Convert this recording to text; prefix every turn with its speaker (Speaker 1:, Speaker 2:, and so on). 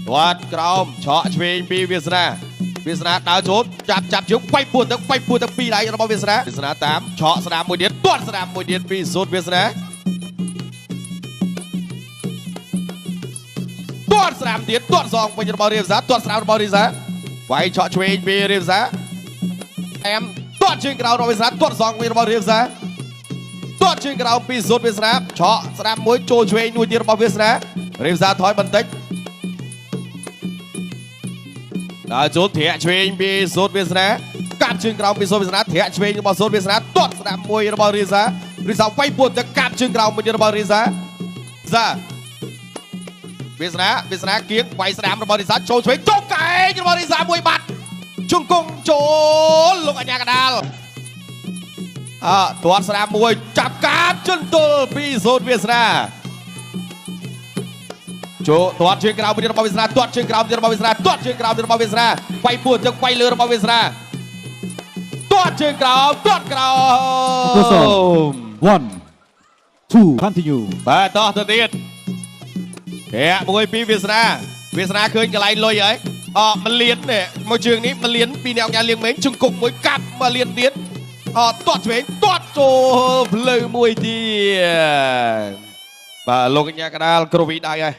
Speaker 1: ទាត់ក្រោមឆក់ឆ្វេងពីវាសនាវាសនាដើរចូលចាប់ចាប់ជើងបែកពួនទៅបែកពួនទៅពីរដៃរបស់វាសនាវាសនាតាមឆក់ស្ដាមមួយទៀតទាត់ស្ដាមមួយទៀតពីសូត្រវាសនាទាត់ស្ដាមទៀតទាត់សងវិញរបស់រាវសាទាត់ស្ដាមរបស់រាវសាវាយឆក់ឆ្វេងពីរាវសាអែមទាត់ជើងក្រោមរបស់វាសនាទាត់សងវិញរបស់រាវសាទាត់ជើងក្រោមពីសូត្រវាសនាឆក់ស្ដាមមួយចូលឆ្វេងមួយទៀតរបស់វាសនារាវសាថយបន្តិច ដើរចូលធាក់ឆ្វេងពីសូត្រវាសនាកាប់ជើងក្រោមពីសូត្រវាសនាធាក់ឆ្វេងរបស់សូត្រវាសនាទាត់ស្ដាំមួយរបស់រីសារីសាវាយពួនទៅកាប់ជើងក្រោមមួយទៀតរបស់រីសាសាវាសនាវាសនាគៀងវាយស្ដាំរបស់រីសាចូលឆ្វេងចូលកែងរបស់រីសាមួយបាត់ជង្គង់ចូលលោកអញ្ញាកដាលអើទាត់ស្ដាំមួយចាប់កាប់ជន្ទល់ពីសូត្រវាសនា ចូលទាត់ជើងក្រោមមួយទៀតរបស់វាសនាទាត់ជើងក្រោមទៀតរបស់វាសនាទាត់ជើងក្រោមទៀតរបស់វាសនាវាយពួនទឹកវាយលើរបស់វាសនាទាត់ជើងក្រោមទាត់ក្រោម
Speaker 2: One, two, continue.
Speaker 1: បាទតោះទៅទៀតធាក់មួយពីវាសនាវាសនាឃើញកន្លែងលុយហើយអមលៀននេះមកជើងនេះមលៀនពីអ្នកញ៉ាលៀងមេងជង្គង់មួយកាប់មលៀនទៀតអទាត់ឆ្វេងទាត់ចូលភ្លៅមួយទៀតបាទលោកកញ្ញាកដាលគ្រវីដៃហើយ។